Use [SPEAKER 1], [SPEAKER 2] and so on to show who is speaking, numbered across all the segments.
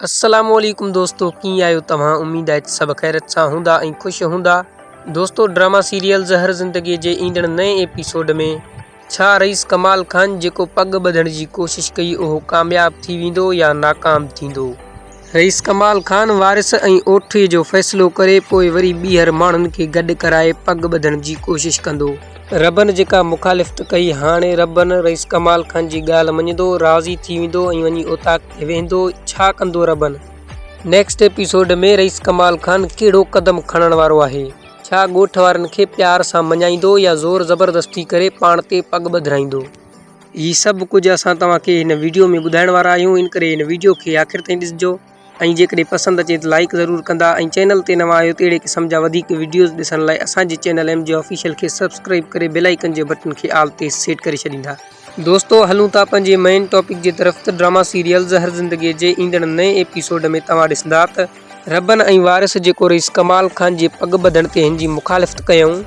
[SPEAKER 1] السلام عليڪم دوستو ڪيئن آهيو توهان اميد آهي ته سڀ خيريت سان هوندا ۽ خوش هوندا دوستو ڊراما سيريل زهر زندگي جي ايندڙ نئين ايپيسوڊ ۾ ڇا رئيس ڪمال خان جيڪو پڳ ٻڌڻ جي ڪوشش ڪئي اهو ڪامياب ٿي ويندو يا ناڪام ٿيندو رئيس ڪمال خان وارث ۽ اوٺي جو فيصلو ڪري پوء وري ٻيهر ماڻهن کي گڏ ڪرائي پڳ ٻڌڻ جي ڪوشش ڪندو. ربن جيڪا مخالفت ڪئي هاڻي ربن رئيس ڪمال خان جي ڳالهه مڃيندو، راضي ٿي ويندو ۽ وڃي اوطاق تي ويهندو، ڇا ڪندو ربن؟ نيڪسٽ ايپيسوڊ ۾ رئيس ڪمال خان ڪهڙو قدم کڻڻ وارو آهي؟ ڇا ڳوٺ وارن کي پيار سان مڃائيندو يا زور زبردستي ڪري پاڻ تي پڳ ٻڌرائيندو؟ هي سڀ ڪجهه اسان توهان کي هن ويڊيو ۾ ٻڌائڻ وارا آهيون انڪري هن ويڊيو کي آخر تائين ڏسجو. ۽ جيڪڏهن پسند اچي ته لائيڪ ضرور ڪندا ۽ چينل تي نوان آهيو ته اهڙي قسم جا وڌيڪ وڊيوز ڏسڻ لاء اسان جي چينل ايم جي آفيشل کي سبسڪرائيب ڪري بيل آئيڪن جي بٽڻ کي آل تي سيٽ ڪري ڇڏيندا. دوستو هلون ٿا پنهنجي مين ٽاپڪ جي طرف ته ڊراما سيريل زهر زندگي جي ايندڙ نئين ايپيسوڊ ۾ توهان ڏسندا ته ربن ۽ وارث جيڪو رئيس ڪمال خان جي پڳ ٻڌڻ تي هن جي مخالفت ڪيائون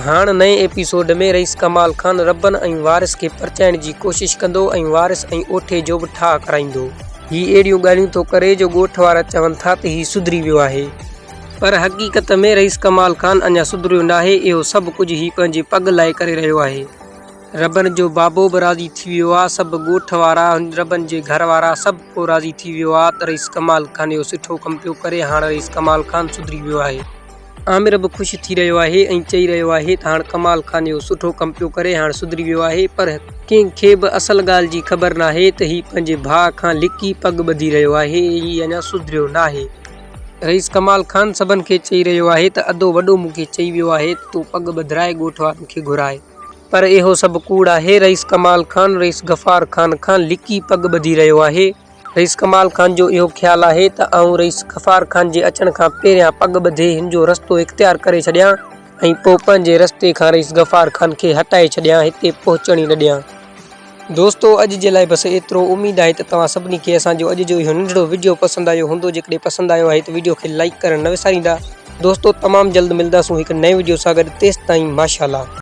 [SPEAKER 1] هاڻ نئين ايپيسوڊ ۾ رئيس ڪمال خان ربن ۽ وارث کي پرچائڻ جي ڪوشش ڪندو ۽ وارث ۽ اوٺي جو به ٺاهه ڪرائيندو. هي اهڙيون ڳالهيون ٿو ڪري جو ڳوٺ وارا چون ٿا ته هي سڌري ويو آهي. پر حقيقت ۾ رئيس ڪمال خان اڃا سڌريو ناهي اهو سڀ ڪجهه هي پنهنجي پڳ لاء ڪري رهيو آهي. ربن جو بابو به راضي ٿي ويو آ سڀ ڳوٺ وارا ربن جي گهر وارا سڀ ڪو راضي ٿي ويو آ ته رئيس ڪمال خان اهو سٺو ڪم پيو ڪري هاڻ رئيس ڪمال خان سڌري ويو آهي. عامر به خوش ٿي رهيو آهي ۽ چئي رهيو آهي ته هاڻ ڪمال خان اهو سٺو ڪم پيو ڪري هاڻ سڌري ويو آهي پر ڪنهن کي به اصل ڳالهه جي خبر ناهي ته هي پنهنجي ڀاء کان لڪي پڳ ٻڌي رهيو آهي ۽ هي اڃا سڌريو ناهي. رئيس ڪمال خان سڀن کي چئي رهيو آهي ته ادو وڏو مون کي چئي ويو آهي ته تون پڳ ٻڌرائي ڳوٺ وارن کي گهراء. پر اهو سڀ ڪوڙ آهي رئيس ڪمال خان رئيس غفار خان کان لڪي پڳ ٻڌي رهيو آهي. رئيس ڪمال خان جو اهو خيال آهي ته آئون رئيس غفار خان جي اچڻ کان پهريان پڳ ٻڌي هن جو رستو اختيار ڪري ڇڏيان ۽ پوء پنهنجي رستي کان رئيس غفار خان کي هٽائي ڇڏيان هتي پهچڻ ئي نه ڏيان. دوستو اڄ جي لاء بس ايترو اميد آهي ته توهان سڀني کي اسان جو اڄ جو اهو ننڍڙو وڊيو پسند آيو هوندو جيڪڏهن پسند آيو آهي ته وڊيو کي لائيڪ ڪرڻ نه وساريندا دوستو تمام جلد ملداسون هڪ نئين وڊيو سان گڏ تيستائين ماشاءالله.